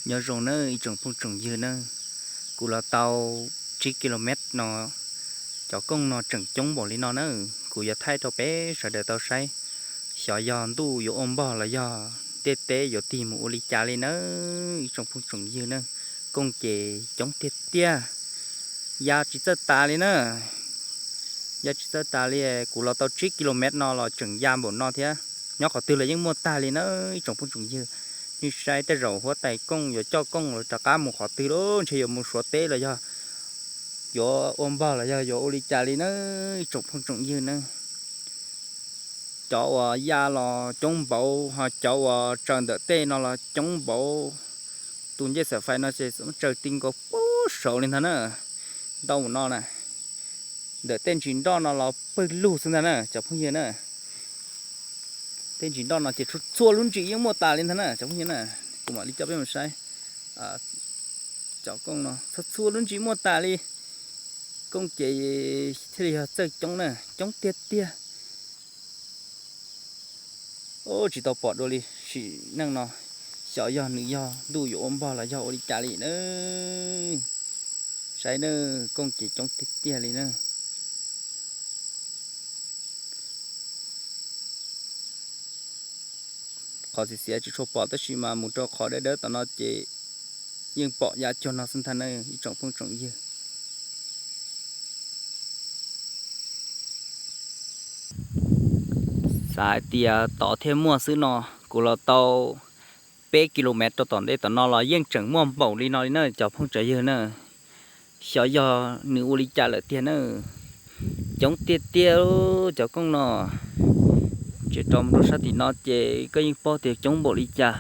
Nyob zoo nawb ib tsoom phooj tsoom ywg nawb, kuv los tau tsib ki lo mev no, cov kooj no tseem coob npaum li no na. Kuv yuav thaij rau peb sawv daws tau saib, xyov yog ntuj yuav ua npog los yog ntiaj teb yuav tig mus ua li cas li nawb ib tsoom phooj tsoom ywg nawb. Kooj ces coob tiag tiag, ya tsis txawj tas li na. Ya tsis txawj tas li, kuv los tau tsib ki lo mev no los tseem ya npaum no thiab. Nyob qhov twg los yeej muaj tag li na ib tsoom phooj tsoom ywg. Nej saib tej zaum huab tais kooj yuav coj kooj los rov qab mus qhov twg lawm, ntshe yuav mus Suav teb los yog yuav ua npog los yog yuav ua li cas li na ib tsoom phooj tsoom ywg na. Cov uas ya los coob npaum, ho cov uas tsaws ntawm tej no los coob npaum. Tus ncej xam fais no ces tsaws ti nkaus pub saud li ntag na. Ntau no na, ntawm tej ntsis nroj no los pawg lug xwb ntag na cov phooj ywg na. Tej ntsis nroj no ces txhua txhua lub ntsis yeej muaj tas li ntag na cov phooj ywg na. Kuv mam li coj peb mus saib, cov kooj no txhua txhua lub ntsis muaj tas li. Kooj ces thiaj li yog txawj coob na, coob tiag tiag. Tsis tau pom dua li sim neej no, xyov yog nws yog ntuj yuav ua npog los yog ua li cas li na. Saib na, kooj ces coob tiag tiag li na. Qhov xiav xiav tsis tshua pom tab sis mas mus rau qhov dawb dawb tom no ces yeej pom yav cuag no xwb ntag na ib tsoom phooj tsoom ywg. Xav hais tias tod thiaj muaj xwb no, kuv los tau peb ki lo mev rau tom ntej tom no los yeej tseem muaj npaum li no li na cov phooj cov ywg na. Xyov yog nws ua li cas lawm tiag na. Coob tiag tiag cov kooj no. Tseem rau mus rau sab tim no ces koj yeej paub tias coob npaum li cas.